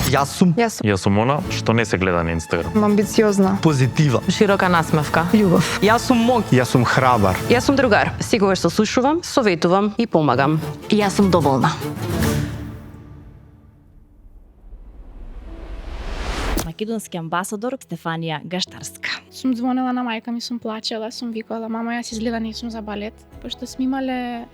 Јас сум Јас сум она што не се гледа на Инстаграм. Амбициозна. позитива. Широка насмевка. Љубов. Јас сум мог. Јас сум храбар. Јас сум другар. Секогаш се слушувам, советувам и помагам. Јас сум доволна. Македонски амбасадор Стефанија Гаштарска. Сум звонела на мајка ми, сум плачела, сум викала, мама, јас изгледа не сум за балет, пошто сме имале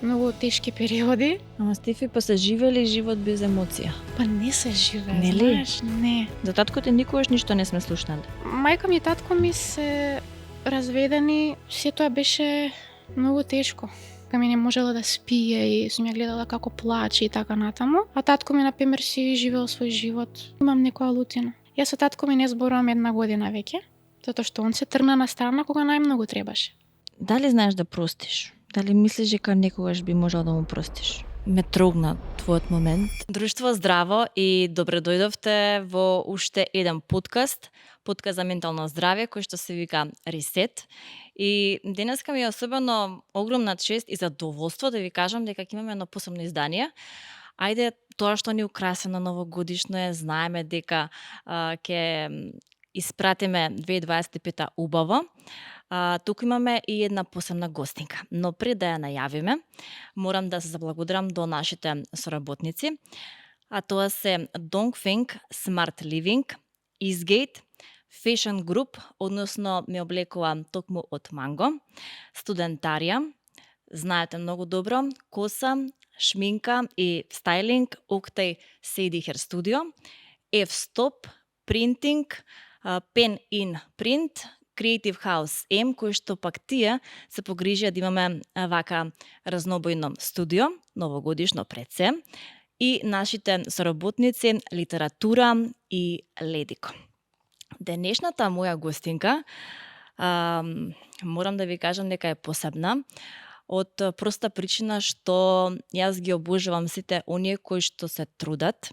многу тешки периоди. Ама Стефи, па се живели живот без емоција. Па не се живее, Нели? знаеш, не. За таткото никогаш ништо не сме слушнали. Мајка ми и татко ми се разведени, се тоа беше многу тешко. Ми не можела да спие и сум ја гледала како плаче и така натаму. А татко ми, например, си живеел свој живот. Имам некоја лутина. Јас со татко ми не зборувам 1 година веќе, затоа што он се тргна на страна кога најмногу требаше. Дали знаеш да простиш? Дали мислиш дека некогаш би можел да му простиш? Ме трогна твојот момент. Друштво здраво и добре дојдовте во уште еден подкаст за ментално здравје кој што се вика Ресет. И денеска ми е особено огромна чест и задоволство да ви кажам дека ќе имаме едно посебно издание. Ајде, тоа што ни украсено новогодишно е, знаеме дека ќе испратиме 2025 убаво. Туку имаме и една посебна гостинка. Но пред да ја најавиме, морам да се заблагодарам до нашите соработници. А тоа се Dongfeng Smart Living, Eastgate, Fashion Group, односно ме облекува токму од Манго, Студентарија, знаете многу добро, коса, шминка и стайлинг, Octay Sadie Hair Studio, F-Stop, Printing, Pen in Print, Creative House M, кој што пак тие се погрижија да имаме вака разнобојно студио, новогодишно пред се, и нашите соработници Литература и Ледико. Денешната моја гостинка, морам да ви кажам дека е посебна, од проста причина што јас ги обожавам сите оние кои што се трудат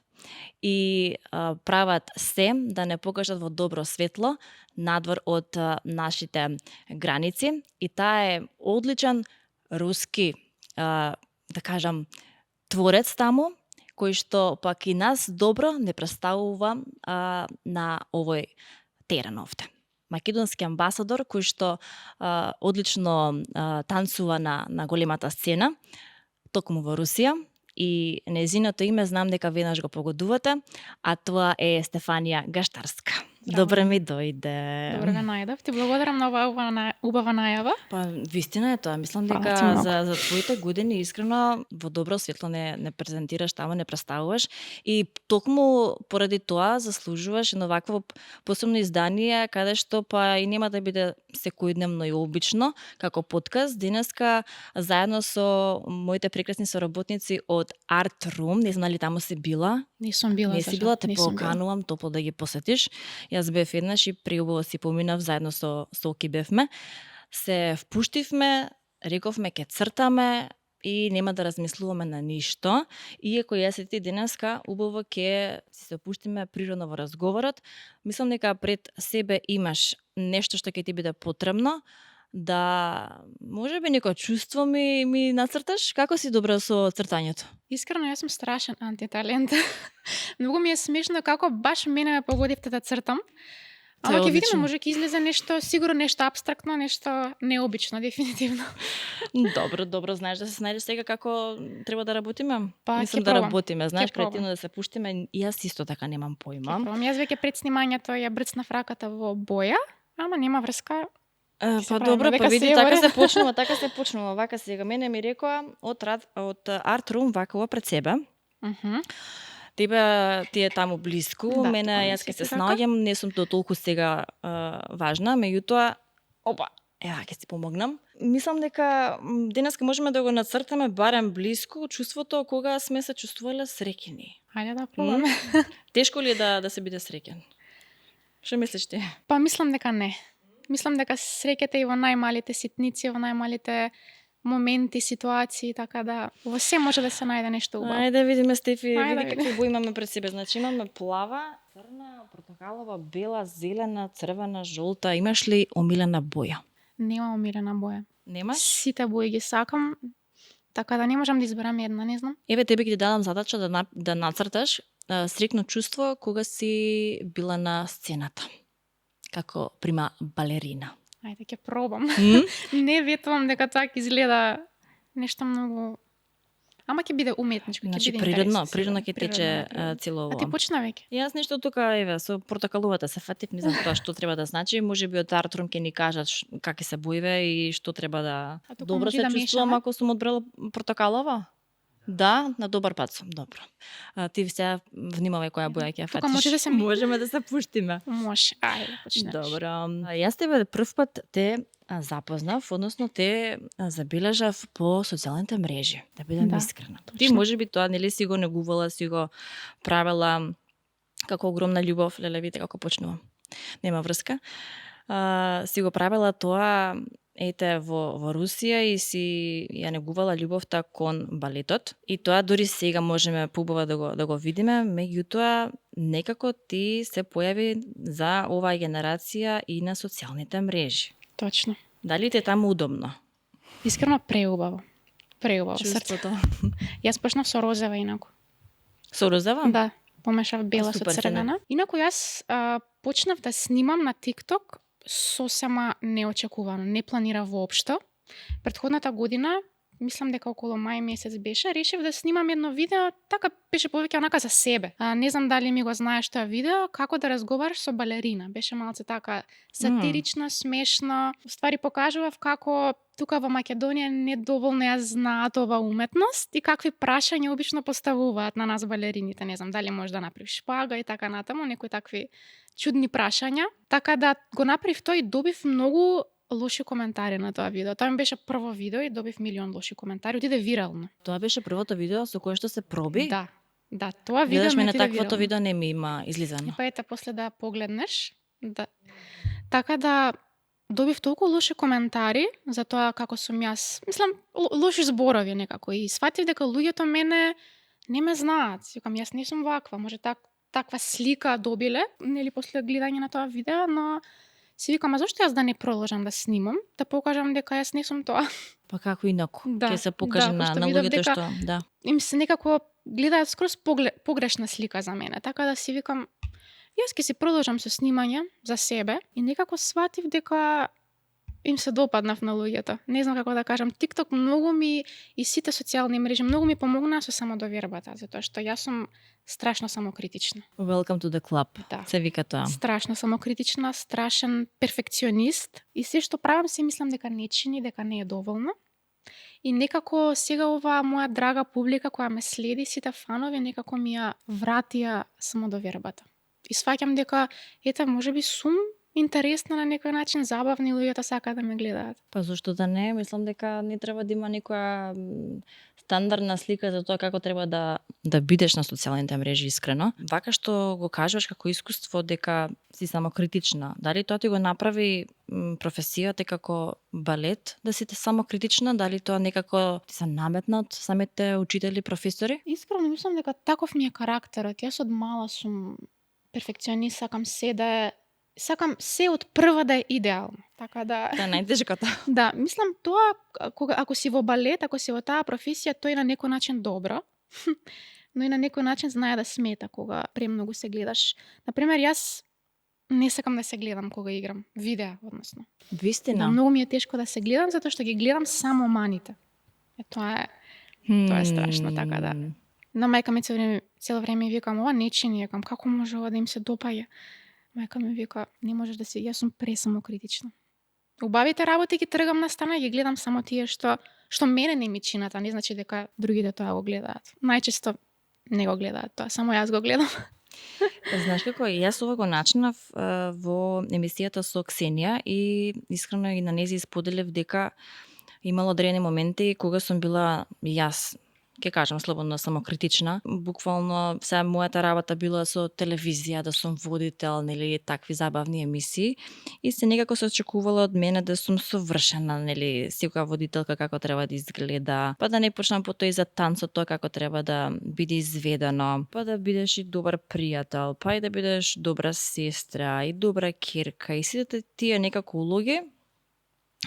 и прават се да не покажат во добро светло надвор од нашите граници. И таа е одличен руски, да кажам, творец таму, кој што пак и нас добро не представува на овој терен овде. Македонски амбасадор кој што одлично танцува на големата сцена, токму во Русија, и нејзиното име знам дека веднаш го погодувате, а тоа е Стефанија Гаштарска. Добре ми дојде. Добре ме најдов. Ти благодарам на оваа убава најава. Па, вистина е тоа. Мислам дека за твоите години искрено во добро светло не презентираш тамо, не представуваш и токму поради тоа заслужуваш едно вакво посебно издание каде што па и нема да биде секојдневно и обично како подкаст. Денеска заедно со моите прекрасни соработници од Art Room, не знам дали таму си била? Не сум била. Не си била, те поканувам топло да ги посетиш. Јас бев еднаш и преубаво си поминав заедно со Оки бевме. Се впуштивме, рековме ке цртаме и нема да размислуваме на ништо. Иако јас и ти денеска убаво ке се опуштиме природно во разговорот, мислам дека пред себе имаш нешто што ќе ти биде потребно, да можеби некој чувство ми нацрташ. Како си добра со цртањето? Искрено, јас сум страшен антиталент. Многу ми е смешно како баш мене ме погодивте да цртам. Ама ќе видиме, може ќе излезе нешто, сигурно нешто апстрактно, нешто необично, дефинитивно. Добро, знаеш да се најдеш сега како треба да работиме? Па, мислам да работиме, знаеш, креативно да се пуштиме. Јас исто така немам појма. Јас веќе пред снимањето ја брцнав раката во боја, ама нема врска. Па добро, па види, така се почнува, вака сега. Мене ми рекоа од Art Room вака пред себе. Тебе ти е таму блиску, мене јас ке се снаоѓам, не сум толку сега важна, меѓутоа, ева ќе си помогнам. Мислам дека денеска можеме да го нацртаме барем блиску чувството кога сме се чувствувале среќени. Хајде да пробаме. Тешко ли е да се биде среќен? Што мислиш ти? Па мислам дека не. Мислам дека среќата и во најмалите ситници, во најмалите моменти, ситуации, така да во се може да се најде нешто убаво. Ајде видиме, Стефи, види какви бои имаме пред себе. Значи имаме плава, црна, портокалова, бела, зелена, црвена, жолта. Имаш ли омилена боја? Немам омилена боја. Немаш? Сите бои ги сакам, така да не можам да изберам една, не знам. Еве тебе ќе ти дадам задача да нацрташ среќно чувство кога си била на сцената како прима балерина? Ајде, ќе пробам. Не ветувам дека тоа ќе изгледа нешто многу... Ама ќе биде уметничко, ќе Значи биде природно, интересно. природно ќе тече Природно. цело А ти ово. почна веќе? Јас нешто тука, еве, со портокаловата се фатив, не знам тоа што треба да значи, можеби од Артрум ќе ни кажат какви се боиве и што треба да... А тука Добро може се да чувствувам мешаме? ако сум одбрала портокалова? Да, на добар пат сум, добро. Ти сега внимавај која боја ќе ја Тука фатиш. може да се- Можеме да се пуштиме. Може, ајде, почнеш. Добро. Јас тебе прв пат те запознав, односно те забележав по социјалните мрежи, да бидам Да, искрена. Ти точно. можеби тоа нели си го негувала, си го правела како огромна љубов, леле видите како почнувам. Нема врска. Си го правела тоа ете во Русија и си ја негувала љубовта кон балетот и тоа дури сега можеме побава да го видиме, меѓутоа некако ти се појави за оваа генерација и на социјалните мрежи. Точно. Дали ти е таму удобно? Искрено преубаво. Преубаво срце. Чувството. Јас почнав со розева инаку. Со розова? Да, помешав бела со Супер, црвена. Инаку јас почнав да снимам на TikTok сосема неочекувано, не планирав воопшто. Претходната година, мислам дека околу мај месец беше, решив да снимам едно видео, така беше повеќе онака за себе. Не знам дали ми го знаеш тоа видео, како да разговараш со балерина. Беше малце така сатирично, смешно. Ствари покажував како тука во Македонија недоволно ја знаат ова уметност и какви прашања обично поставуваат на нас балерините. Не знам дали можеш да направиш шпага и така натаму, некои такви чудни прашања. Така да го направив тој и добив многу лоши коментари на тоа видео. Тоа ми беше прво видео и добив милион лоши коментари, отиде вирално. Тоа беше првото видео со кое што се проби? Да. Да, тоа видео Гледаш ми мене отиде таквото вирално. видео не ми има излизано. Па ете после да погледнеш. Да. Така да добив толку лоши коментари за тоа како сум јас. Мислам, лоши зборови некако и сватив дека луѓето мене не ме знаат. Викам, јас не сум ваква, може таква слика добиле, нели после гледање на тоа видео, но си викам, а зошто јас да не продолжам да снимам, да покажам дека јас не сум тоа. Па како инаку? Да, Ќе се покаже да, на пошто видов луѓето дека- што... Да. Им се некако гледаат скроз погрешна слика за мене, така да си викам, јас ќе си продолжам со снимање за себе и некако сватив дека им се допаднав на луѓето. Не знам како да кажам, TikTok многу ми и сите социјални мрежи многу ми помогнаа со самодовербата, затоа што јас сум страшно самокритична. Welcome to the club. Да. Се вика тоа. Страшно самокритична, страшен перфекционист и се што правам си мислам дека не чини, дека не е доволно. И некако сега оваа моја драга публика која ме следи, сите фанови некако ми ја вратија самодовербата. И сваќам дека ете можеби сум интересна на некој начин, забавна и луѓето сакаат да ме гледаат. Па зошто да не? Мислам дека не треба да има некоја стандардна слика за тоа како треба да бидеш на социјалните мрежи искрено. Вака што го кажуваш како искуство дека си самокритична, дали тоа ти го направи професијата како балет, да си самокритична, дали тоа некако ти се наметнат самите учители, професори? Искрено мислам дека таков ми е карактерот. Јас од мала сум перфекционист, сакам се од прва да е идеално. Така да Тоа е најтешкото. да, мислам тоа ако си во балет, ако си во таа професија, тој на некој начин добро. Но и на некој начин знае да смета кога премногу се гледаш. Например, јас не сакам да се гледам кога играм видеа, односно. Вистина. Да, многу ми е тешко да се гледам затоа што ги гледам само маните. Тоа е страшно, така да. На мајка ми цело време викам, ова не чини, викам, како може ова да им се допаѓа? Мајка ми вика, не можеш да си, јас сум пресамокритична. Убавите работи ги тргам на страна и ги гледам само тие што мене не ми чинат, а не значи дека другите тоа го гледаат. Најчесто не го гледаат тоа, само јас го гледам. Знаеш како, јас ова го начинав во емисијата со Ксенија и искрено и на нејзи споделив дека имало одредени моменти кога сум била јас, ќе кажам слободно, самокритична. Буквално сега мојата работа била со телевизија, да сум водител, нели, такви забавни емисии и се некако се очекувало од мене да сум совршена, нели, секоја водителка како треба да изгледа, па да не почнам по тој за танцот, тоа како треба да биде изведено, па да бидеш и добар пријател, па и да бидеш добра сестра и добра ќерка и сите тие некако улоги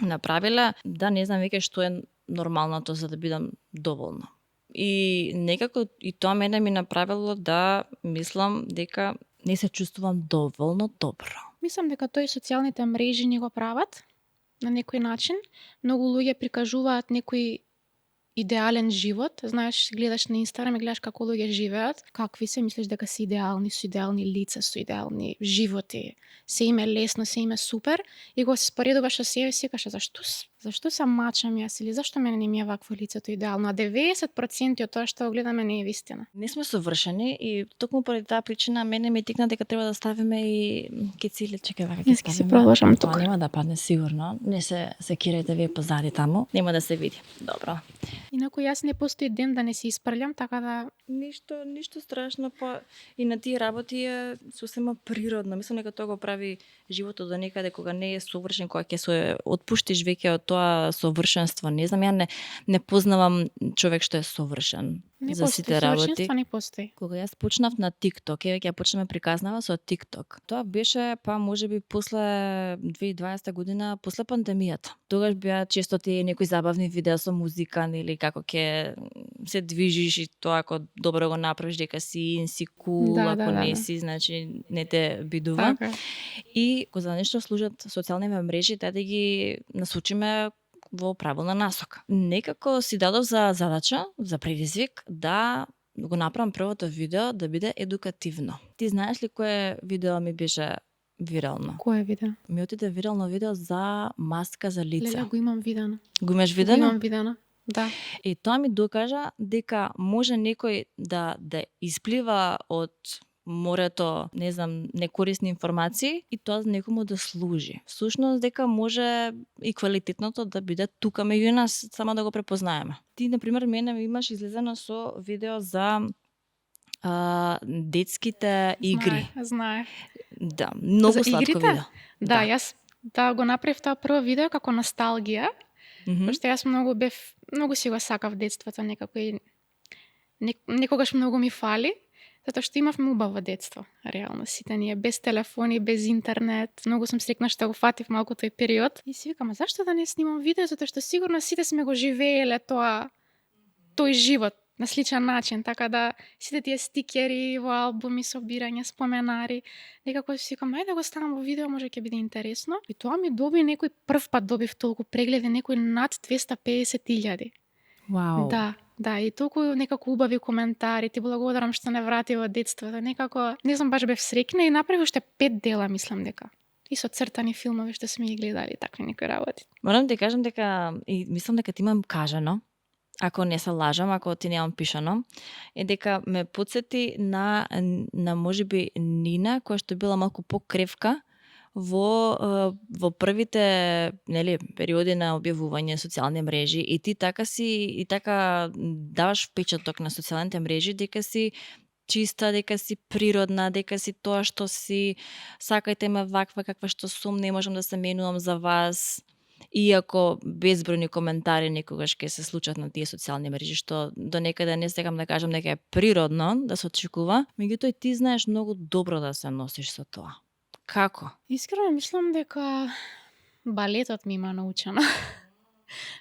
направиле да не знам веќе што е нормалното за да бидам доволна. И некако и тоа мене ми направило да мислам дека не се чувствувам доволно добро. Мислам дека тој социјалните мрежи ни го прават на некој начин. Многу луѓе прикажуваат некој идеален живот. Знаеш, гледаш на Инстаграм и гледаш како луѓе живеат, какви се, мислиш дека се идеални, со идеални лица, со идеални животи. Се им е лесно, се им е супер и го се споредуваш со себе и си кажеш зашто се мачам јас или зашто мене не ми е вакво лицето идеално, а 90% од тоа што го гледаме не е вистина. Не сме совршени и токму поради таа причина мене ми тикна дека треба да ставиме и кециле, чекај вака ќе Јас ќе ставиме. се продолжам Тоа тука. нема да падне сигурно. Не се секирајте вие позади таму. Нема да се види. Добро. Инаку јас не постои ден да не се испрлям, така да Ништо страшно, па и на тие работи е сосема природно. Мислам дека тоа го прави животот до некаде кога не е совршен, кога ќе се отпуштиш веќе од тоа совршенство. Не знам, ја не познавам човек што е совршен не за постои сите работи. совршенство, не постои. Кога јас почнав на TikTok, ја почнеме приказнава со TikTok. Тоа беше па можеби после 2020 година, после пандемијата. Тогаш беа често тие некои забавни видеа со музика или како ќе се движиш и тоа ако добро го направиш дека си кул, ако не си, значи не те бидува. Така. И кога за нешто служат социјалните мрежи, да ги насочиме во правилна насока. Некако си дадов за задача, за предизвик да го направам првото видео да биде едукативно. Ти знаеш ли кое видео ми беше вирално? Кој е видео? Ми отиде вирално видео за маска за лице. Леле, го имам видено. Го имаш Го видено? имам видено. Да. И тоа ми докажа дека може некој да исплива од морето, не знам, некорисни информации и тоа за некому да служи. Всушност дека може и квалитетното да биде тука меѓу нас, само да го препознаеме. Ти, например, мене имаш излезено со видео за детските игри. Знае. Да, многу За сладко игрите? видео. Да, јас го направив тоа прво видео како носталгија, пошто јас многу си го сакав детството некако и некогаш многу ми фали, затоа што имавме убаво детство, реално сите ние без телефони, без интернет. Многу сум срекна што го фатив малку тој период и си викам, зашто да не снимам видео, затоа што сигурно сите сме го живееле тој живот на сличен начин, така да сите тие стикери во албуми, собирање, споменари, некако си викам, ајде да го ставам во видео, може ќе биде интересно. И тоа ми доби некој прв пат добив толку прегледи, некој над 250.000. Вау. Да, и толку некако убави коментари, ти благодарам што не врати во детството, некако, не знам, баш бев срекна и направи уште 5 дела, мислам дека. И со цртани филмови што сме ги гледали, такви некои работи. Морам да ти кажам дека и мислам дека ти имам кажано, ако не се лажам, ако ти немам пишано, е дека ме потсети на можеби Нина, која што била малку покревка во првите, нели, периоди на објавување социјални мрежи и ти така даваш впечаток на социјалните мрежи дека си чиста, дека си природна, дека си тоа што си, сакајте ме ваква каква што сум, не можам да се менувам за вас. Иако безбројни коментари некогаш ќе се случат на тие социјални мрежи, што до некаде не сакам да кажам дека е природно да се очекува, меѓутоа ти знаеш многу добро да се носиш со тоа. Како? Искрено мислам дека балетот ми има научено.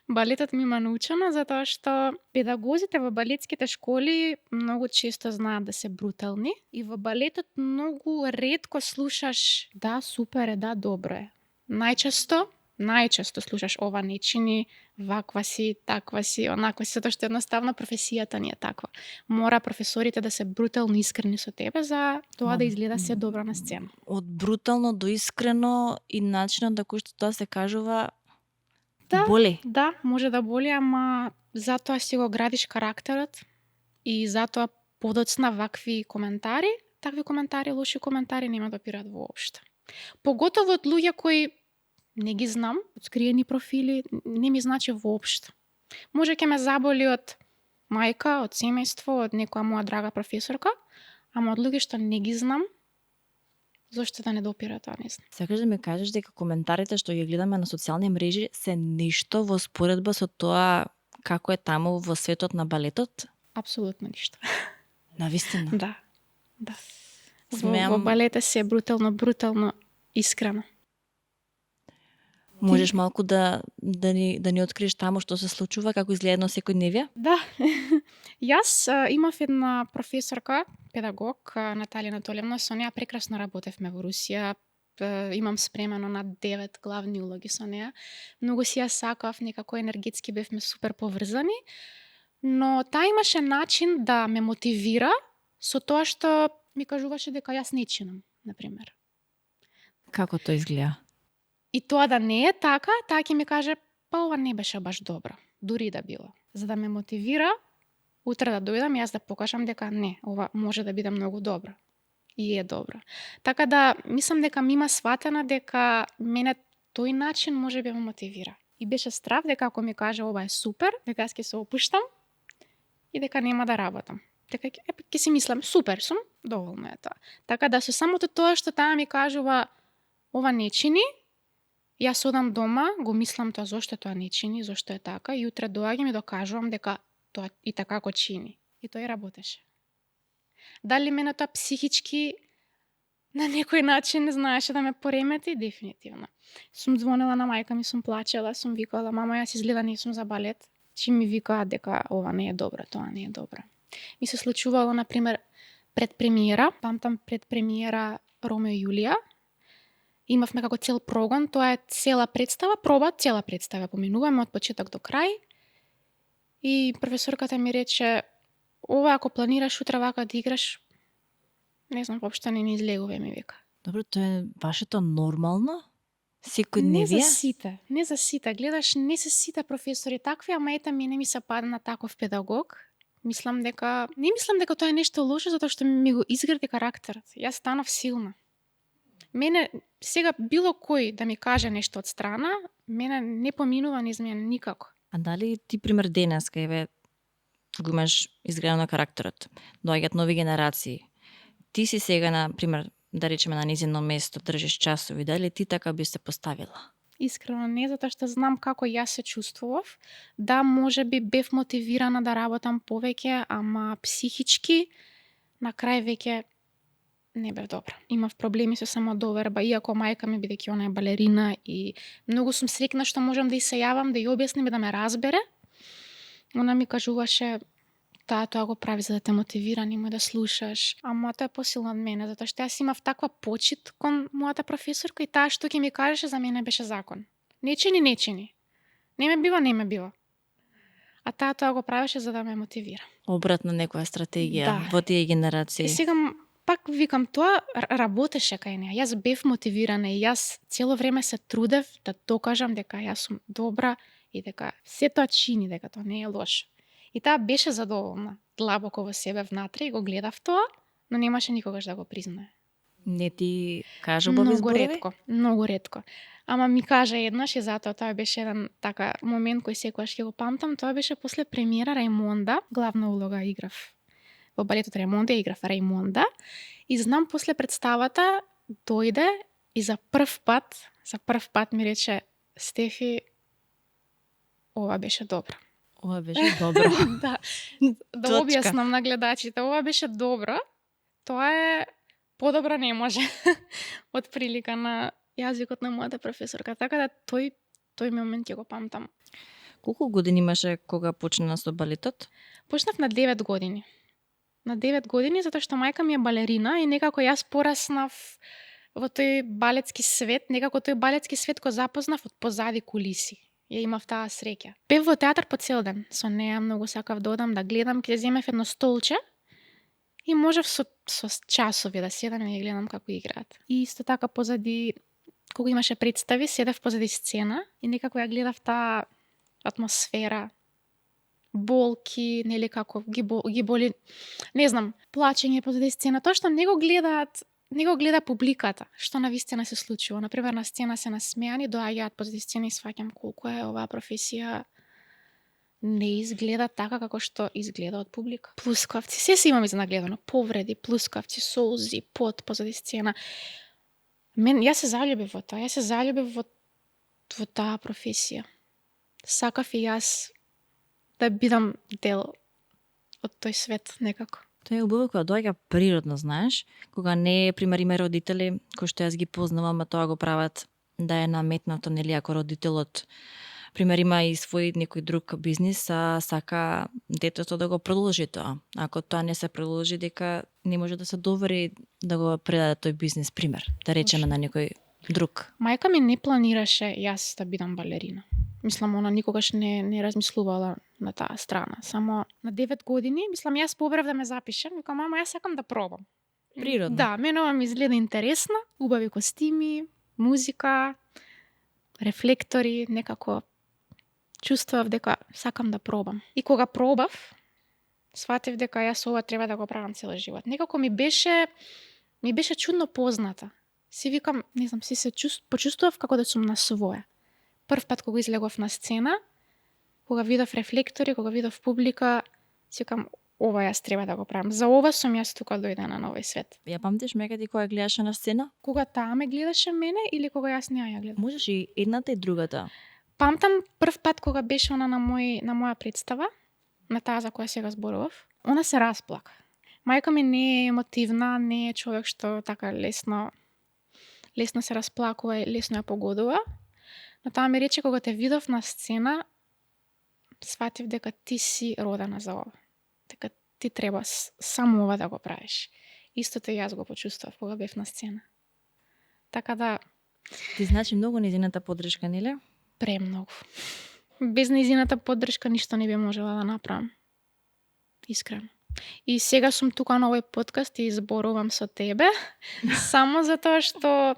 Балетот ми има научено затоа што педагозите во балетските школи многу често знаат да се брутални и во балетот многу ретко слушаш да супер е, да добро е. Најчесто слушаш ова не чини, ваква си, таква си, онаква си, затоа што едноставно професијата ни е таква. Мора професорите да се брутално искрени со тебе за тоа да изгледа се добро на сцена. Од брутално до искрено и начинот на кој што тоа се кажува Да, боли. Да, може да боли, ама затоа си го градиш карактерот и затоа подоцна такви коментари, лоши коментари нема да опираат воопшто. Поготово од луѓе кои не ги знам, од скриени профили, не ми значи воопшто. Може ќе ме заболи од мајка, од семејство, од некоја моја драга професорка, ама од луѓе што не ги знам, зошто да не допира тоа, не знам. Сакаш да ми кажеш дека коментарите што ги гледаме на социјални мрежи се ништо во споредба со тоа како е таму во светот на балетот? Апсолутно ништо. Навистина? Да. Во балета се брутално искрено. Можеш малку да ни откриеш таму што се случува, како изгледа едно секојдневие? Да. Јас имав една професорка, педагог, Наталија Анатолиевна, со неа прекрасно работевме во Русија. Имам спремено на 9 главни улоги со неа. Многу си ја сакав, некако енергетски бевме супер поврзани, но таа имаше начин да ме мотивира со тоа што ми кажуваше дека јас не чинам, например. Како тоа изгледа? И тоа да не е така, таа ќе ми каже, па ова не беше баш добро, дури и да било. За да ме мотивира, утре да дојдам јас да покажам дека не, ова може да биде многу добро. И е добро. Така да, мислам дека ми има сватена дека мене тој начин може би ме мотивира. И беше страв дека ако ми каже ова е супер, дека јас ќе се опуштам и дека нема да работам. Дека ќе си мислам, супер сум, доволно е тоа. Така да со самото тоа што таа ми кажува ова не чини, јас одам дома, го мислам тоа зошто тоа не чини, зошто е така и утре доаѓам и докажувам дека тоа и така го чини. И тоа и работеше. Дали мене тоа психички на некој начин знаеше да ме поремети? Дефинитивно. Сум звонела на мајка ми, сум плачела, сум викала, мамо, јас изгледа не сум за балет. Чим ми викаат дека ова не е добро, тоа не е добро. Ми се случувало, например, пред премиера, памтам пред премиера Ромео и Јулија, имавме како цел прогон, тоа е цела представа, проба, цела представа, поминуваме од почеток до крај. И професорката ми рече, ова ако планираш утре вака да играш, не знам, воопшто не излегува, ми вика. Добро, тоа е вашето нормално? Не Секојдневие? за сите, не за сите. Гледаш, не се сите професори такви, ама ета ми не ми се падна таков педагог. Не мислам дека тоа е нешто лошо, затоа што ми го изгради карактерот. Јас станав силна. Мене, сега било кој да ми каже нешто од страна, мене не поминува низ мене никако. А дали ти, пример, денеска, еве, го имаш изградено карактерот, доаѓаат нови генерации, ти си сега, на пример, да речеме на низино место, држиш часови, дали ти така би се поставила? Искрено не, затоа што знам како јас се чувствував. Да, може би бев мотивирана да работам повеќе, ама психички на крај веќе не бев добра. Имав проблеми со самодоверба, иако мајка ми, бидејќи она е балерина, и многу сум среќна што можам да се јавам, да ја објасним и да ме разбере. Она ми кажуваше, тоа го прави за да те мотивира, немој да слушаш. Ама тоа е посилно од мене, затоа што јас имав таква почит кон мојата професорка и таа што ќе ми кажеше за мене беше закон. Не чини. Не ме бива. А таа тоа го правеше за да ме мотивира. Обратна некоја стратегија Да. во тие И генерации. сега пак викам, тоа работеше кај неа. Јас бев мотивирана и јас цело време се трудев да докажам дека јас сум добра и дека се тоа чини, дека тоа не е лошо. И таа беше задоволна, длабоко во себе внатре и го гледав тоа, но немаше никогаш да го признае. Не ти кажа убави зборови? Многу ретко. Ама ми кажа еднаш и затоа тоа беше еден така момент кој секогаш ќе го памтам, тоа беше после премиера Раимонда, главна улога играв. Во балетот Раимонда играв Раимонда и знам после представата дојде и за прв пат ми рече, Стефи, ова беше добро. Ова беше добро. Да Точка. објаснам на гледачите, ова беше добро. Тоа е подобро не може. Од прилика на јазикот на мојата професорка. Така да тој момент ќе го памтам. Колку години имаше кога почна со балетот? Почнав на 9 години. На 9 години, затоа што мајка ми е балерина и некако јас пораснав во тој балетски свет, некако тој балетски свет го запознав од позади кулиси. Ја имав таа среќа. Пев во театар по цел ден. Со неа многу сакав да одам да гледам, ќе земев едно столче и можев со часови да седам и да гледам како играат. И исто така позади, кога имаше представи, седев позади сцена и некако ја гледав таа атмосфера, болки, нели како ги боли, не знам, плачење позади сцена, тоа што не го гледа публиката, што навистина се случува. Например, на сцена се насмеани, доаѓаат позади сцена и сваќам колку е оваа професија не изгледа така како што изгледа од публика. Плускавци, се си имаме за нагледано, повреди, плускавци, солзи, пот позади сцена. Јас се заљубив во тоа, јас се заљубив во таа професија. Сакав и јас да бидам дел од тој свет некако. Тоа е убаво кога доаѓа природно, знаеш, кога не е, пример, има родители кои што јас ги познавам, а тоа го прават да е наметнато, нели, ако родителот пример има и свој некој друг бизнис, а сака детето да го продолжи тоа. Ако тоа не се продолжи, дека не може да се довери да го предаде тој бизнис, пример, да речеме на некој друг. Мајка ми не планираше јас да бидам балерина. Мислам, она никогаш не размислувала на таа страна. Само на 9 години, мислам, јас побрав да ме запишем, викам, мама, јас сакам да пробам. Природно. Да, мене ова ми изгледа интересна, убави костими, музика, рефлектори, некако чувствував дека сакам да пробам. И кога пробав, сватив дека јас ова треба да го правам цел живот. Некако ми беше чудно позната. Си викам, не знам, почувствував како да сум на своја. Прв пат кога излегов на сцена, кога видов рефлектори, кога видов публика, си викам, ова јас треба да го правам. За ова сум јас тука дојдена на овој свет. Ја памтиш Мегади кога гледаше на сцена? Кога таа ме гледаше мене или кога јас неа ја гледам? Можеш и едната и другата. Памтам прв пат кога беше она на моја представа, на таа за која сега зборував, она се расплака. Мајка ми не е емотивна, не е човек што така лесно се расплакува и лесно ја погодува. Но таа ми рече кога те видов на сцена, сватив дека ти си родена за ова. Дека ти треба само ова да го правиш. Истото и јас го почувствував кога бев на сцена. Така да, Ти значи многу незината поддршка, нели? премногу. Без нејзината поддршка ништо не би можела да направам. Искрено. И сега сум тука на овој подкаст и зборувам со тебе само затоа што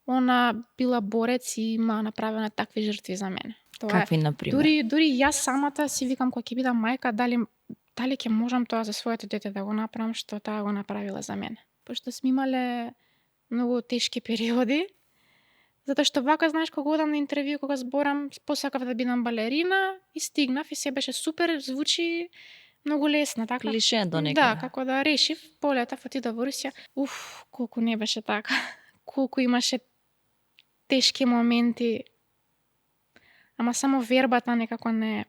она била борец и има направена такви жртви за мене. Тоа е. Какви, например? Дури јас самата си викам кога ќе бидам мајка, дали ќе можам тоа за своето дете да го направам што таа го направила за мене. Пошто сме имале многу тешки периоди, затоа што вака, знаеш, кога одам на интервју, кога зборам, посакав да бидам балерина и стигнав и се беше супер, звучи многу лесно, така? Клише до некаде. Да, како да решив, полетав, отидов во Русија. Колку не беше така. Колку имаше тешки моменти. Ама само вербата некако не...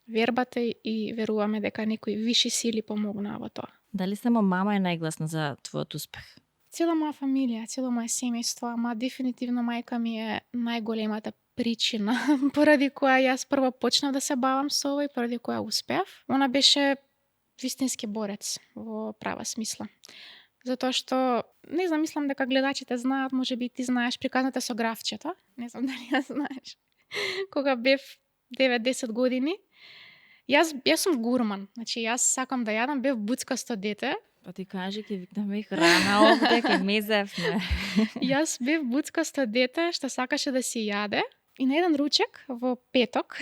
Вербата и веруваме дека некои виши сили помогнаа во тоа. Дали само мама е најгласна за твојот успех? Цела моја фамилија, цело моје семејство, ама дефинитивно мајка ми е најголемата причина поради која јас прво почнав да се бавам со ова и поради која успеав. Она беше вистински борец во права смисла. Затоа што, не знам, мислам дека гледачите знаат, можеби ти знаеш приказната со графчето. Не знам дали ја знаеш. Кога бев 9-10 години, јас сум гурман. Значи јас сакам да јадам, бев буцкасто дете. Па ти кажи, ќе викнаме и храна овде, ќе мезевме. Јас бев буцкасто дете што сакаше да си јаде. И на еден ручек во петок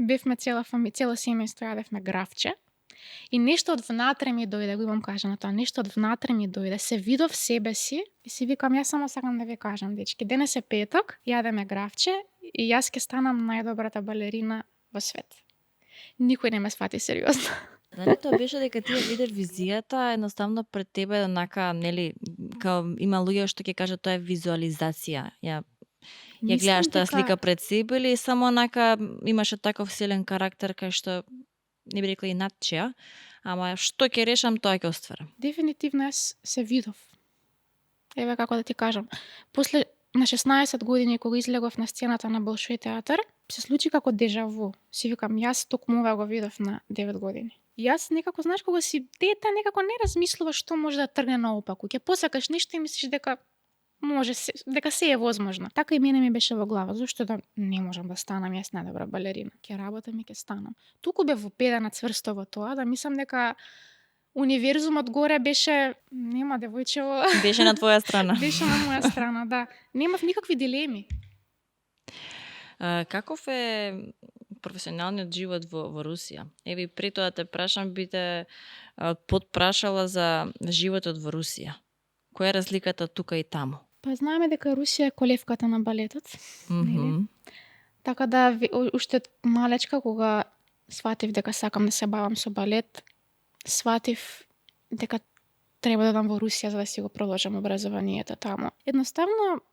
бевме цело семејство јадевме гравче. И нешто од внатре ми дојде, го имам кажано тоа, нешто од внатре ми дојде, се видов себе си и си викам, јас само сакам да ви кажам, дечки, денес е петок, јадеме гравче и јас ќе станам најдобрата балерина во свет. Никој не ме свати сериозно. Дали тоа беше дека ти ја видиш визијата, едноставно пред тебе онака, нели, као има луѓе што ќе кажат тоа е визуализација. Ја гледаш таа слика пред себе или само онака имаше таков силен карактер кај што не би рекла и надчија, ама што ќе решам, тоа ќе остварам. Дефинитивно јас се видов. Еве како да ти кажам. После на 16 години кога излегов на сцената на Болшој театар, се случи како дежаву. Си викам, јас токму ова го видов на 9 години. Јас некако, знаеш, кога си дете, некако не размислуваш што може да тргне наопаку. Ќе посакаш нешто и мислиш дека дека се е возможно. Така и мене ми беше во глава, зашто да не можам да станам јас најдобра балерина. Ќе работам и ќе станам. Туку бев вопедена цврсто во тоа, да мислам дека универзумот горе беше, нема девојчево. Беше на твоја страна. Беше на моја страна, да. Немав никакви дилеми. Каков е професионалниот живот во Русија? Еве пред тоа те прашам, би те подпрашала за животот во Русија. Која е разликата тука и таму? Па знаеме дека Русија е колевката на балетот. Така да уште малечка кога сватив дека сакам да се бавам со балет, сватив дека треба да одам во Русија за да си го продолжам образованието таму. Едноставно,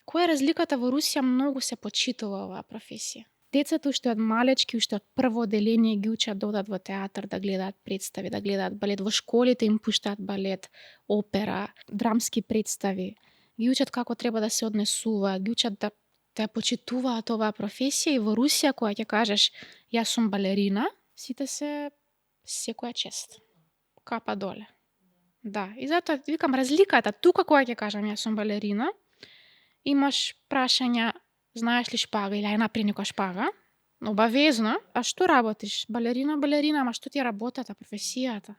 која е разликата во Русија, многу се почитува оваа професија. Децата уште од малечки, уште од прво одделение ги учат да одат во театар, да гледаат представи, да гледаат балет. Во школите им пуштаат балет, опера, драмски представи. ги учат како треба да се однесуваат, ги учат да ја почитуваат оваа професија и во Русија кога ќе кажеш јас сум балерина, сите се секоја чест. Капа доле. Да, и затоа викам разликата тука кога ќе кажам јас сум балерина, имаш прашања знаеш ли шпага или ај напри некоја шпага, обавезно, а што работиш? Балерина, ама што ти е работата, професијата?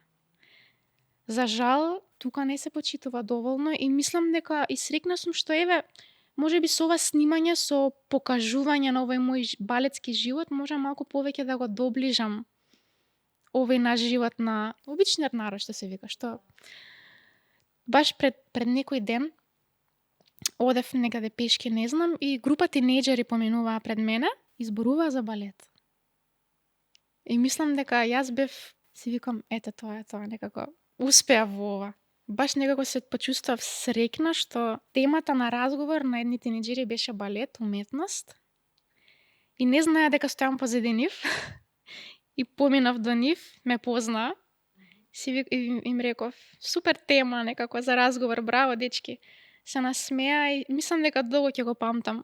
За жал, тука не се почитува доволно и мислам дека и срекна сум што еве, може би со ова снимање, со покажување на овој мој балетски живот, може малку повеќе да го доближам овој наш живот на обичниот народ, што се вика, што баш пред некој ден одев некаде пешки, не знам, и група тинејџери поминуваа пред мене, изборуваа за балет. И мислам дека јас бев, си викам, ете тоа некако успеа во ова. Баш некако се почувствав среќна што темата на разговор на едни тинејџери беше балет, уметност. И не знаеа дека стојам позади нив. И поминав до нив, ме познаа. Им реков, супер тема некако за разговор, браво дечки. Се насмеа и мислам дека долго ќе го памтам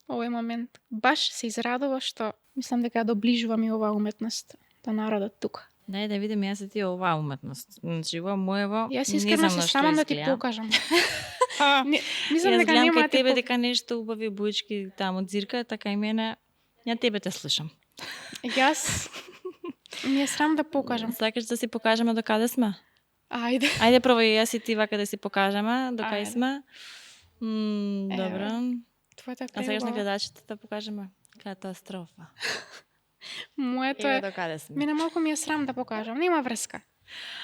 овој момент. Баш се израдува што мислам дека ја доближувам и оваа уметност до народот тука. Дај да видиме јас и ти оваа уметност. Значи ова моево, Јас искрено се срамам да ти покажам. Мислам Јас дека гледам нема кај тебе дека нешто убави буички таму од зирка, така и мене, ја тебе те слушам. Јас ми е срам да покажам. Сакаш да си покажеме до каде сме? Ајде. Ајде прво јас и ти вака да си покажеме до кај Ајде. сме. Добро. Твоето е А сакаш на преубаво. гледачите да покажеме? Катастрофа. Моето Еве е... до каде сме. Мене малку ми е срам да покажам. Нема врска.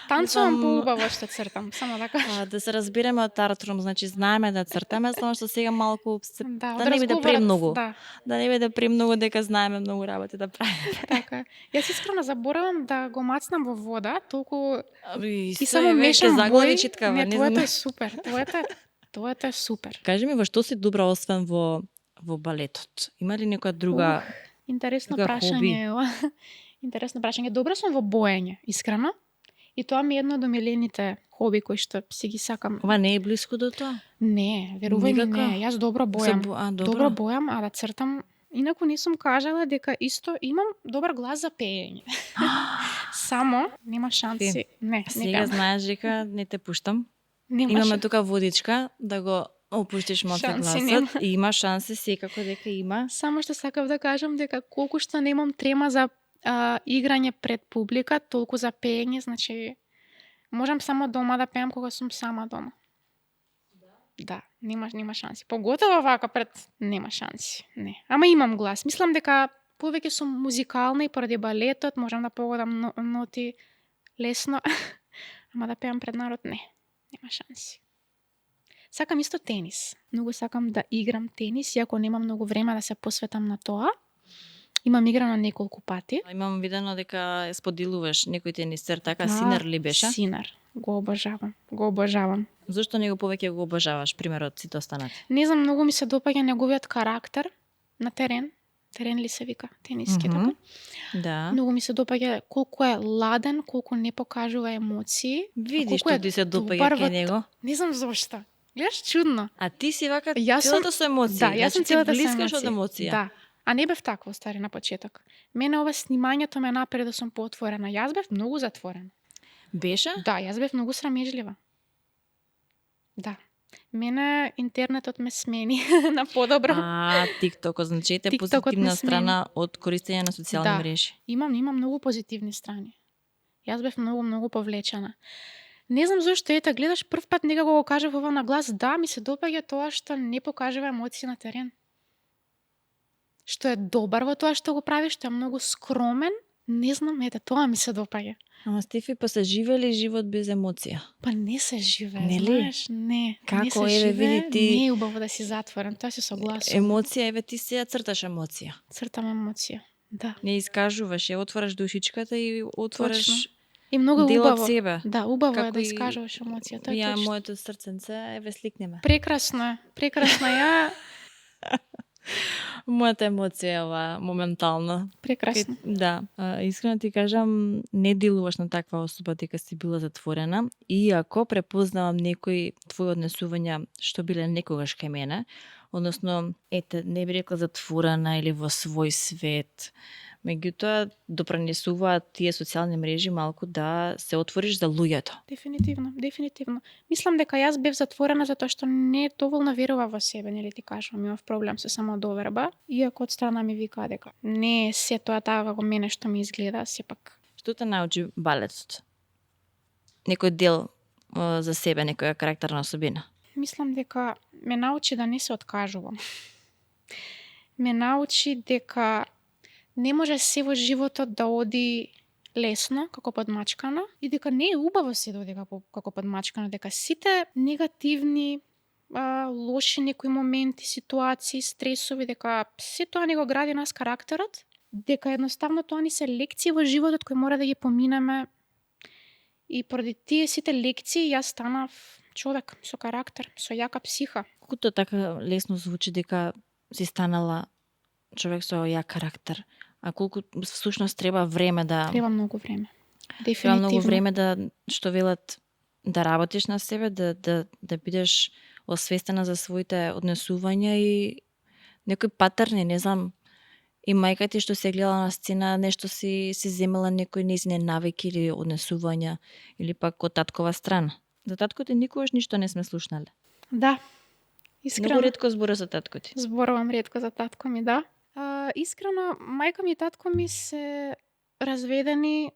Танцувам Мислам- поубаво што цртам, само да кажам. Да се разбереме од Тартрум, значи знаеме да цртаме, само што сега малку Да, да не биде премногу. Да, Да не биде премногу дека знаеме многу работи да правиме. така е. Јас искрено заборавам да го мацнам во вода, толку И и само мешам заглави бои. читкава, Не, не твоето знам. е супер. Твоето е супер. Кажи ми во што си добра освен во балетот? Има ли некоја друга? Интересно Тука прашање хоби. е ова. Интересно прашање. Добра сум во боење, искрено. И тоа ми е едно од омилените хоби кои што си ги сакам. Ова не е блиску до тоа? Не, верувај ми, Никако? не. Јас добро бојам. Добро. Добро бојам, а да цртам. Инаку не сум кажала дека исто имам добар глас за пеење. Само нема шанси. Не, Сега нека. знаеш дека не те пуштам. Нема Имаме шанси. тука водичка да го опуштиш моци Шанси нема. гласот. И има шанси секако дека има. Само што сакав да кажам дека колку што немам трема за играње пред публика, толку за пеење, значи можам само дома да пеам кога сум сама дома. Да, нема шанси. Поготово вака пред нема шанси. Не. Ама имам глас. Мислам дека повеќе сум музикална и поради балетот можам да погодам ноти лесно. Ама да пеам пред народ не. Нема шанси. Сакам исто тенис. Многу сакам да играм тенис, иако немам многу време да се посветам на тоа. Имам играно неколку пати. Имам видено дека споделуваш некој тенисер, така Синер ли беше? Синер. Го обожавам. Го обожавам. Зошто него повеќе го обожаваш, примерот сите останати? Не знам, многу ми се допаѓа неговиот карактер на терен. Терен ли се вика? Тениски, Мгм. така? Да. Многу ми се допаѓа колку е ладен, колку не покажува емоции. Видиш колку што е ти се допаѓа добар кај во него. Не знам зошто. Гледаш чудно. А ти си вака Јас сум- целата со емоции. Да, јас сум значи, ти целата со блискаш од емоции. емоција. Да. А не бев таква стари на почеток. Мене ова снимањето ме напре да сум поотворена. Јас бев многу затворена. Беше? Да, јас бев многу срамежлива. Да. Мене интернетот ме смени на подобро. А, TikTok, значи е TikTok-от позитивна ме смени. страна од користење на социјални Да. мрежи. Имам многу позитивни страни. Јас бев многу повлечена. Не знам зошто ета гледаш прв пат некако го кажав ова на глас, да, ми се допаѓа тоа што не покажува емоции на терен. Што е добар во тоа што го прави, што е многу скромен, не знам, ете, тоа ми се допаѓа. Ама Стефи, па се живели живот без емоција? Па не се живее, Нели? знаеш, не. Како, не се еве, живее, види ти- Не е убаво да си затворен, тоа се согласувам. Емоција, еве ти се ја црташ емоција. Цртам емоција. Да. Не искажуваш, ја отвораш душичката и отвораш Точно. И многу дел од убаво. себе. Да, убаво е Како да и искажуваш емоција, тоа е Ја точно. моето срценце, еве сликнеме. Прекрасно е. Прекрасно е. Ја Мојата емоција е ова моментална. Прекрасно. Да, искрено ти кажам, не делуваш на таква особа дека си била затворена, иако препознавам некои твои однесувања што биле некогаш кај мене, односно, не би рекла затворена или во свој свет. Меѓутоа, допренесуваат тие социјални мрежи малку да се отвориш за луѓето. Дефинитивно. Мислам дека јас бев затворена затоа што не доволно верував во себе, нели ти кажам, имав проблем со самодоверба, иако од страна ми вика дека не е се тоа така како мене што ми изгледа, сепак. Што те научи балетот? Некој дел за себе, некоја карактерна особина? Мислам дека ме научи да не се откажувам. Ме научи дека не може се во животот да оди лесно, како подмачкано, и дека не е убаво се да оди како подмачкано, дека сите негативни, лоши некои моменти, ситуации, стресови, дека се тоа не го гради нас карактерот, дека едноставно тоа ни се лекции во животот кои мора да ги поминеме, и поради тие сите лекции јас станав човек со карактер, со јака психа. Колку тоа така лесно звучи дека си станала човек со јак карактер, а колку всушност треба време да... Треба многу време. Треба Дефинитивно. многу време да, што велат, да работиш на себе, да бидеш освестена за своите однесувања и некои патерни, не знам, и мајка ти што се гледала на сцена, нешто си земела некои нејзини навики или однесувања, или пак од таткова страна. За татко ти никогаш ништо не сме слушнале. Да. Искрено. Многу ретко зборуваш за татко ти. Зборувам ретко за татко ми, да. Искрено, мајка ми и татко ми се разведени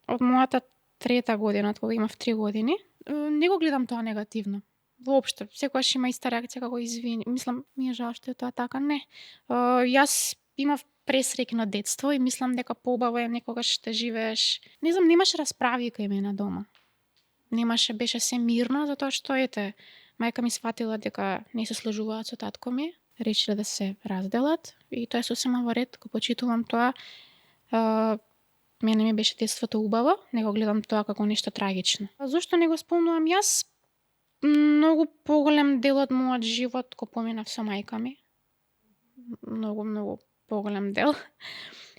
од мојата 3-та година, кога имав 3 години. Не го гледам тоа негативно. Воопшто, секогаш има иста реакција како извини. Мислам, ми е жал што е тоа така. Не. Јас имав пресреќно детство и мислам дека поубаво е некогаш да живееш. Не знам, немаше расправи кај мене дома. Беше се мирно, затоа што мајка ми сватила дека не се сложуваат со татко ми, решила да се разделат и тоа е сосема во ред, го почитувам тоа. Мене ми беше детството убаво, не го гледам тоа како нешто трагично. Зошто не го спомнувам јас? Многу поголем дел од мојот живот го поминав со мајка ми. Многу поголем дел.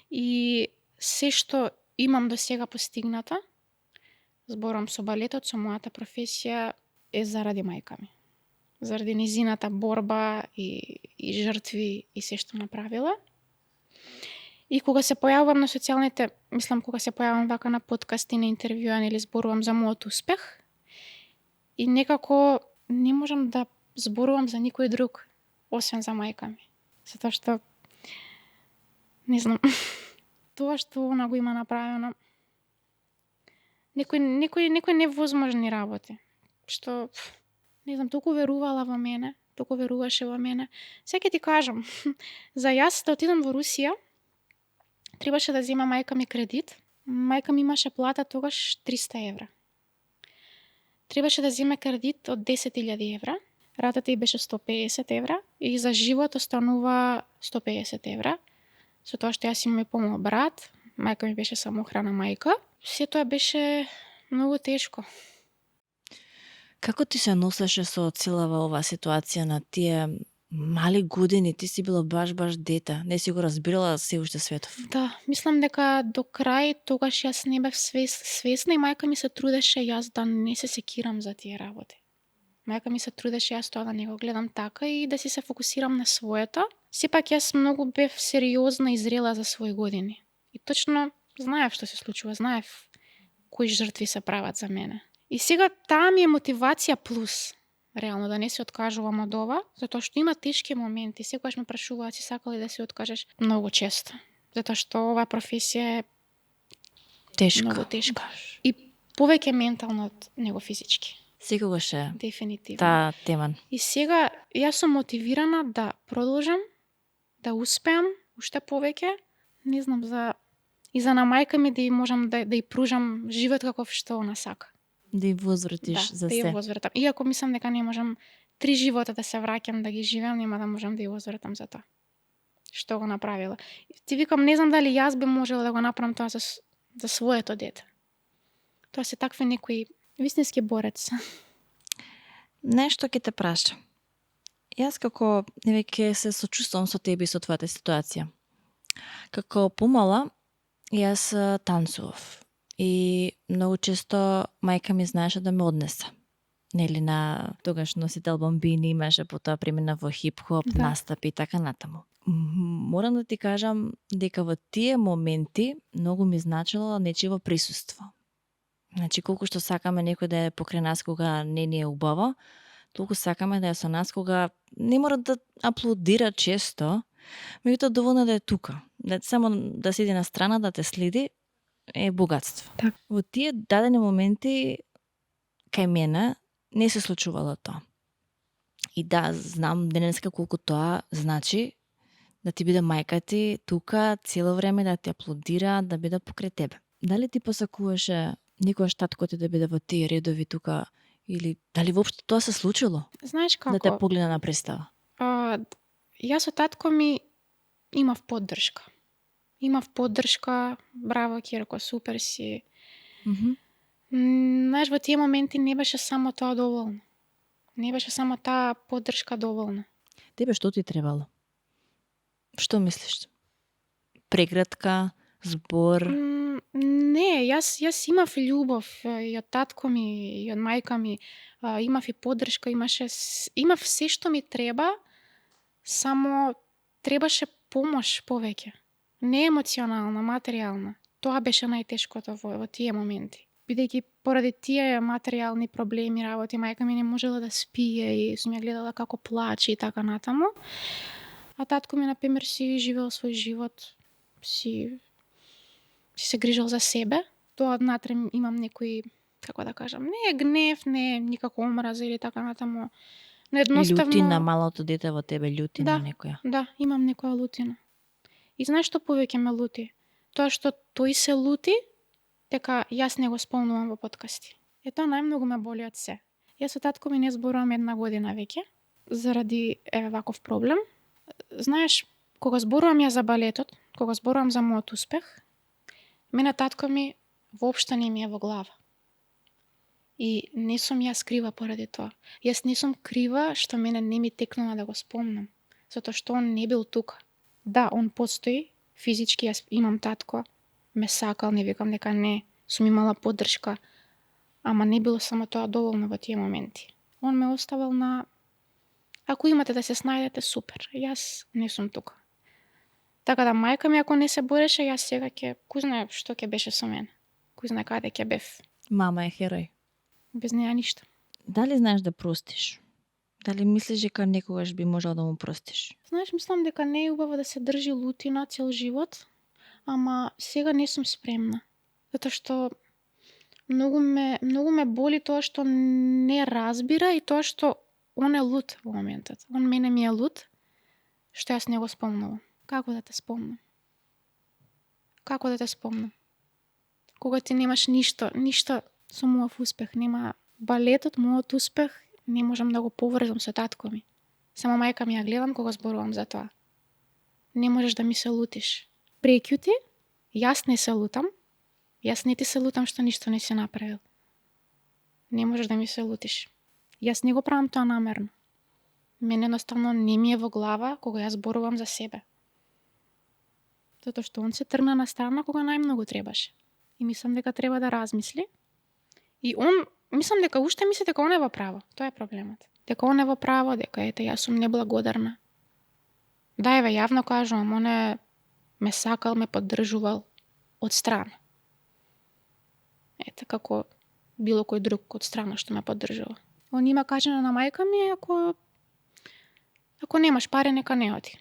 И се што имам до сега постигнато, зборам со балетот, со мојата професија, е заради мајка ми. Заради низината борба и жртви и се што направила. И кога се појавувам на социјалните, мислам кога се појавувам вака на подкасти, на интервјуа или зборувам за мојот успех, и некако не можам да зборувам за никој друг, освен за мајка ми. Затоа што, не знам, тоа што она го има направено, некои невозможни работи, што, не знам, толку верувала во мене, толку веруваше во мене. Сега ќе ти кажам, за јас да отидам во Русија, требаше да зема мајка ми кредит. Мајка ми имаше плата тогаш 300 евра. Требаше да земе кредит од 10.000 евра. Ратата ѝ беше 150 евра и за живот останува 150 евра. Со тоа што јас имам и помал брат, мајка ми беше самоохрана мајка. Се тоа беше многу тешко. Како ти се носеше со целава оваа ситуација на тие мали години? Ти си била баш дете, не си го разбирала се уште светов. Да, мислам дека до крај тогаш јас не бев свесна и мајка ми се трудеше јас да не се секирам за тие работи. Мајка ми се трудеше јас тоа да не го гледам така и да си се фокусирам на своето. Сепак јас многу бев сериозна и зрела за своји години. И точно знаев што се случува, знаев кои жртви се прават за мене. И сега таа ми е мотивација плюс, реално да не се откажувам од ова, затоа што има тешки моменти. Секогаш ме прашуваат си сакали да се откажеш, многу често. Затоа што оваа професија е Тешка. многу тешка. И повеќе ментално од него физички. Секогаш е Дефинитивно. таа тема. И сега јас сум мотивирана да продолжам, да успеам уште повеќе. Не знам, и за на мајка ми да ја можам да ја пружам живот каков што она сака. Да ја возвратиш за да ја се. возвратам. Иако мислам дека не можам 3 живота да се враќам да ги живеам, нема да можам да ја возвратам за тоа. Што го направила. Ти викам, не знам дали јас би можела да го направам тоа за своето дете. Тоа се такви некои вистински борец. Нешто ќе те прашам. Јас како веќе се сочувствувам со тебе и со твојата ситуација. Како помала, јас танцував и многу често мајка ми знаеше да ме однесе. Нели на тогаш носител бомбини имаше, потоа премина во хип-хоп, Да. настапи и така натаму. Морам да ти кажам дека во тие моменти многу ми значило нечиво присуство. Значи, колку што сакаме некој да е покрај нас кога не ни е убаво, толку сакаме да е со нас кога не мора да аплодира често, меѓутоа доволно да е тука. Да само да седи на страна, да те следи, е богатство. Така. Во тие дадени моменти кај мене не се случувало тоа. И да, знам денеска колку тоа значи да ти биде мајка ти тука цело време, да ти аплодира, да биде покрај тебе. Дали ти посакуваше никогаш татко ти да биде во тие редови тука или дали воопшто тоа се случило? Знаеш како? Да те погледа на представа? Јас со татко ми имав поддршка. Браво Кирко, супер си. Знаеш, во тие моменти не беше само тоа доволно. Не беше само таа поддршка доволна. Тебе што ти требало? Што мислиш? Прегратка, збор? Не, јас имав љубов и од татко ми, и од мајка ми. Имав и поддршка, имав се што ми треба, само требаше помош повеќе. Не емоционална, материјална. Тоа беше најтешкото во тие моменти. Бидејќи поради тие материјални проблеми, работи, мајка ми не можела да спие и сум ја гледала како плаче и така натаму. А татко ми, например, си живеел свој живот, си се грижал за себе. Тоа однатре имам некој, како да кажам, не е гнев, не е никако омраза или така натаму. Но едноставно... Љутина, малото дете во тебе, љутина Да. некоја. Да, имам некоја лутина. И знаеш што повеќе ме лути? Тоа што тој се лути, дека јас не го спомнувам во подкасти. Тоа најмногу ме боли од се. Јас со татко ми не зборувам 1 година веќе, заради ваков проблем. Знаеш, кога зборувам ја за балетот, кога зборувам за мојот успех, мене татко ми воопшто не ми е во глава. И не сум јас крива поради тоа. Јас не сум крива што мене не ми текнува да го спомнам, затоа што он не бил тука. Да, он постои, физички јас имам татко, ме сакал, не викам дека не, сум имала поддршка, ама не било само тоа доволно во тие моменти. Он ме оставил на ако имате да се снајдете, супер, јас не сум тука. Така да мајка ми ако не се бореше, јас сега кој знае што ќе беше со мене. Кој знае каде ќе бев. Мама е херој. Без неја ништо. Дали знаеш да простиш? Дали мислиш дека некогаш би можел да му простиш? Знаеш, мислам дека не е убаво да се држи лутина цел живот, ама сега не сум спремна. Затоа што многу ме боли тоа што не разбира и тоа што он е лут во моментот. Он мене ми е лут, што јас не го спомнувам. Како да те спомнам? Како да те спомнам? Кога ти немаш ништо со мојов успех, нема балетот, мојот успех, не можам да го поврзам со татко ми. Само мајка ми ја гледам кога зборувам за тоа. Не можеш да ми се лутиш. Прекјути, јас не се лутам, јас не ти се лутам што ништо не си направил. Не можеш да ми се лутиш. Јас не го правам тоа намерно. Мене едноставно не ми е во глава кога јас зборувам за себе. Затоа што он се тргна на страна кога најмногу требаше. И мислам дека треба да размисли. И он, мислам дека уште мисли дека он е во право. Тоа е проблемот. Дека он е во право, дека ете јас сум неблагодарна. Да, еве, јавно кажувам, он е ме сакал, ме поддржувал од страна. Ете, како било кој друг од страна што ме поддржува. Он има кажано на мајка ми, ако немаш пари, нека не оди.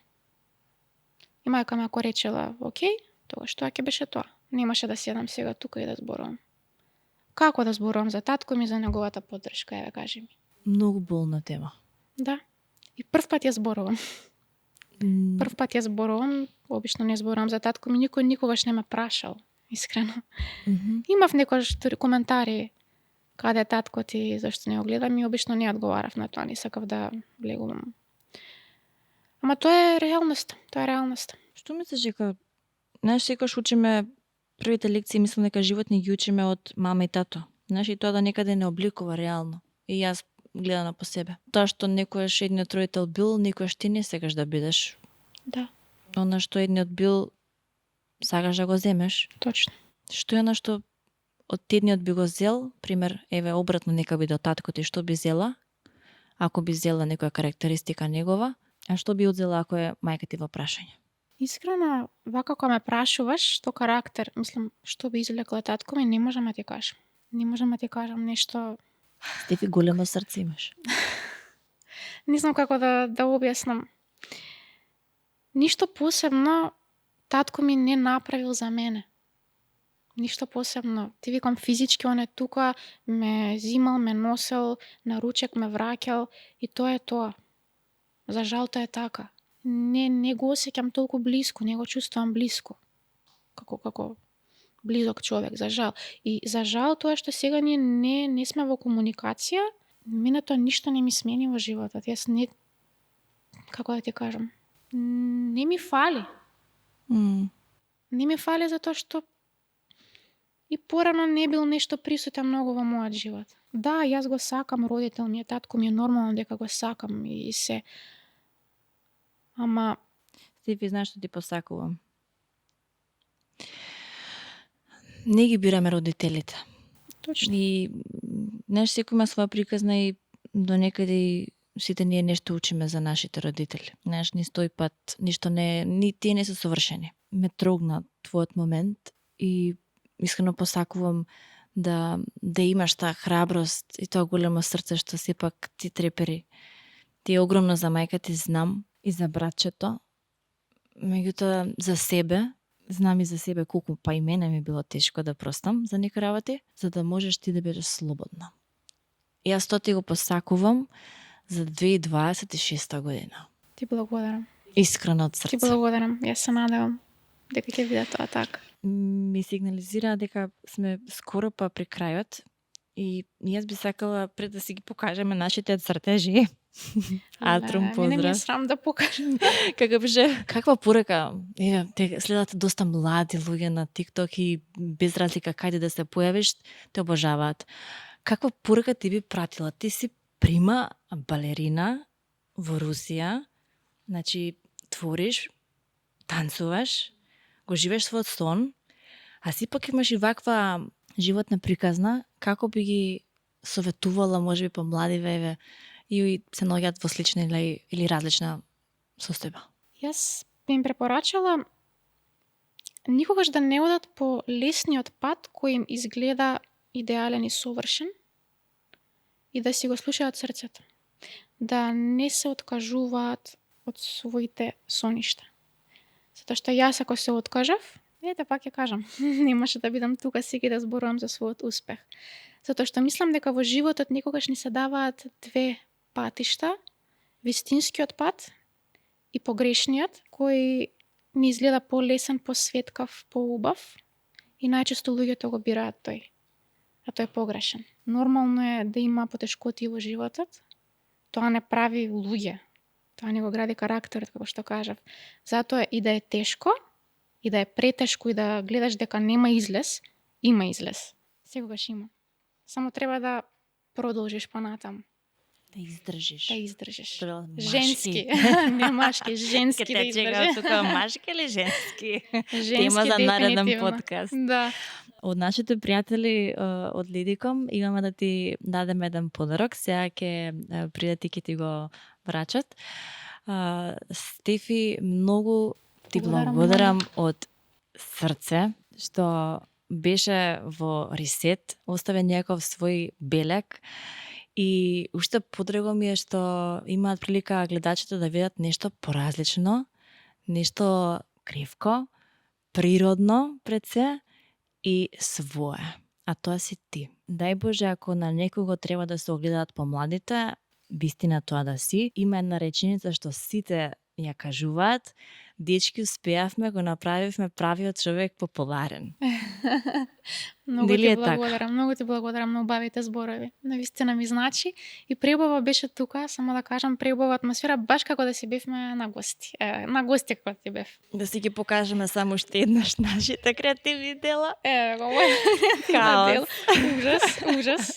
И мајка ми ако речела, окей, тогаш тоа ќе беше тоа. Немаше да седам сега тука и да зборувам. Како да зборувам за татко ми, за неговата поддршка, еве, кажи ми. Многу болна тема. Да. И прв пат ја зборувам. Обично не зборувам за татко ми, никој никогаш не ме прашал, искрено. Имав некојаш коментари каде татко ти, зашто не го гледам и обично не одговарав на тоа, не сакав да влегувам. Ама тоа е реалноста, Што мислиш дека, знаеш, секогаш учиме првите лекции, мислам дека живот ни ги учиме од мама и тато. Знаеш, и тоа да некаде не обликува реално. И јас гледано по себе. Тоа што некојаш едниот родител бил, некојаш ти не сакаш да бидеш. Да, Она што едниот бил, сакаш да го земеш. точно. Што е она што од едниот би го зел, пример, еве обратно нека биде од татко ти, што би зела, ако би зела некоја карактеристика негова, а што би одзела ако е мајка ти во прашање? Искрено, вака кога ме прашуваш што карактер, мислам, што би извлекла татко ми, не можам да ти кажам. Не можам да ти кажам нешто. Стефи, големо срце имаш. Не знам како да објаснам. Ништо посебно татко ми не направил за мене. Ништо посебно. Ти викам физички, он е тука, ме зимал, ме носел, на ручек ме враќал и тоа е тоа. За жал тоа е така. Не го осеќам толку блиско, не го чувствувам блиско. Како близок човек, за жал. И за жал тоа што сега ние не сме во комуникација, мене тоа ништо не ми смени во животот. Јас не, како да ти кажам, не ми фали. Не ми фали затоа што и порано не бил нешто присутен многу во мојот живот. Да, јас го сакам, родител ми е, татко ми е, нормално дека го сакам и се. Ама Стефи, знаеш што ти посакувам? Не ги бираме родителите. точно. И знаеш, секој има своја приказна и до некаде сите ние нешто учиме за нашите родители. Знаеш, ни стои пат, ништо ни тие не се совршени. Ме трогна твојот момент и искрено посакувам да имаш таа храброст и тоа големо срце што сепак ти трепери. Ти е огромно за мајка ти, знам, и за братчето. Меѓутоа за себе, знам и за себе колку па и мене ми било тешко да простам за некои работи, за да можеш ти да бидеш слободна. И јас тоа ти го посакувам за 2026 година. Ти благодарам. Искрено од Ти срце. благодарам. Јас се надевам дека ќе биде тоа така. Ми сигнализира дека сме скоро па при крајот и јас би сакала пред да си ги покажеме нашите цртежи. Атрум, Мене ми е поздрав. срам да покажам. Каква порека? Еве, те следат доста млади луѓе на TikTok и без разлика каде да се појавиш, те обожаваат. Каква порека ти би пратила? Ти си прима балерина во Русија, значи твориш, танцуваш, го живееш својот сон, а сепак имаш и ваква животна приказна, како би ги советувала можеби помладиве, еве, и се наоѓаат во слична или различна состојба? Јас би им препорачала никогаш да не одат по лесниот пат кој им изгледа идеален и совршен и да си го слушаат срцето. Да не се откажуваат од своите соништа. Затоа што јас ако се откажав, ете пак ќе кажам, немаше да бидам тука сега да зборувам за својот успех. Затоа што мислам дека во животот никогаш не се даваат две патишта, вистинскиот пат и погрешниот, кој ни изгледа полесен, посветкав, поубав и најчесто луѓето го бираат тој. А тој е погрешен. Нормално е да има потешкоти во животот. Тоа не прави луѓе. Тоа не го гради карактерот, како што кажав. Затоа и да е тешко, и да е претешко, и да гледаш дека нема излез, има излез. Секогаш има. Само треба да продолжиш понатаму. Да издржиш. Да издржиш. Тоа машки. Женски. Не машки, женски да Ке те чека издржиш. тука машки или женски? Женски, Тема за нареден дефинитивно. подкаст. Да. Од нашите пријатели од Лидиком имаме да ти дадеме еден подарок. Сега ќе придат и ќе ти го врачат. Стефи, многу ти благодарам од срце што беше во Ресет, остави некој свој белек и уште подраго ми е што имаат прилика гледачите да видат нешто поразлично, нешто кревко, природно пред се и свое. А тоа си ти. Дај Боже, ако на некого треба да се огледаат помладите, вистина тоа да си. Има една реченица што сите ја кажуваат, дечки успеавме, го направивме правиот човек популарен. Многу Нели ти е така? благодарам, многу ти благодарам на убавите зборови. Навистина ми значи и преубава беше тука, само да кажам, преубава атмосфера, баш како да си бевме на гости. На гости како ти бев. Да си ги покажеме само уште еднаш нашите креативни дела. Го Хаос. ужас.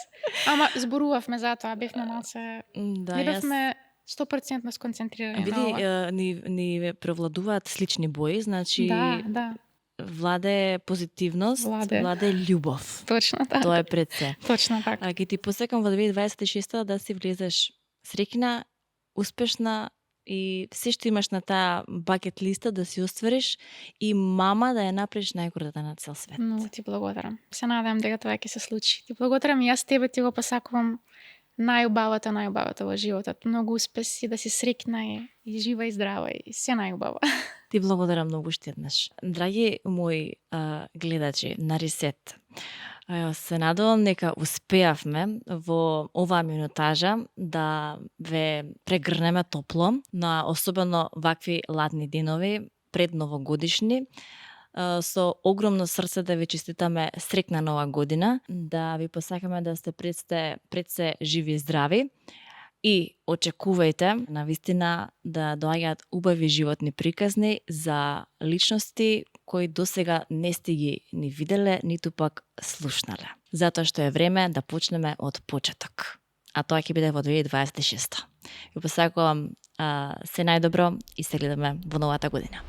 Ама зборувавме за тоа, бевме малце, Да, не бевме 100% сконцентрирани на ова. Види, ни превладуваат слични бои, значи Да, владе позитивност, Владе. владе љубов. точно така. Тоа е пред се. Точно така. А ќе ти посекам во 2026 да си влезеш среќна, успешна и се што имаш на таа бакет листа да си оствариш и мама да ја направиш најгордата на цел свет. Многу ти благодарам. Се надевам дека тоа ќе се случи. Ти благодарам и јас тебе ти го посакувам најубавото во животот. Многу успеси, да си среќна и жива и здрава и се најубаво. Ти благодарам многу уште еднаш. Драги мои гледачи на Ресет, се надевам дека успеавме во оваа минутажа да ве прегрнеме топло на особено вакви ладни денови пред новогодишни. Со огромно срце да ви честитаме среќна нова година, да ви посакаме да сте пред се живи и здрави и очекувајте навистина да доаѓаат убави животни приказни за личности кои досега не сте ги ни виделе, ниту пак слушнале. Затоа што е време да почнеме од почеток. А тоа ќе биде во 2026. Ви посакувам се најдобро и се гледаме во новата година.